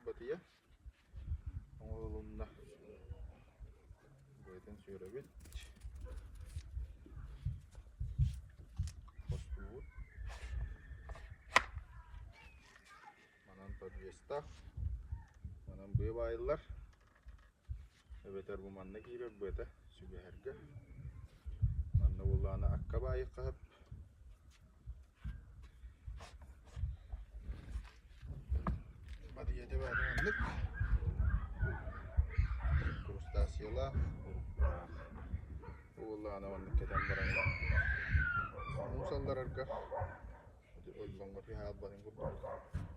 Батыйа оҥоһулунна. Быатын сүөрэбит. Хостуубут. Манан подвестаах. Манан быа баайыллар. Эбэтэр бу манна киирэр быата сүгэһэргэ. Манна буоллаҕына акка баайыахха сөп. Батыйата баата маннык. Крустациялаах, уруктаах. Бу буоллаҕына маннык кэтэн баран муус алларарга ойбоҥҥо түһэ хаалбатын курдук.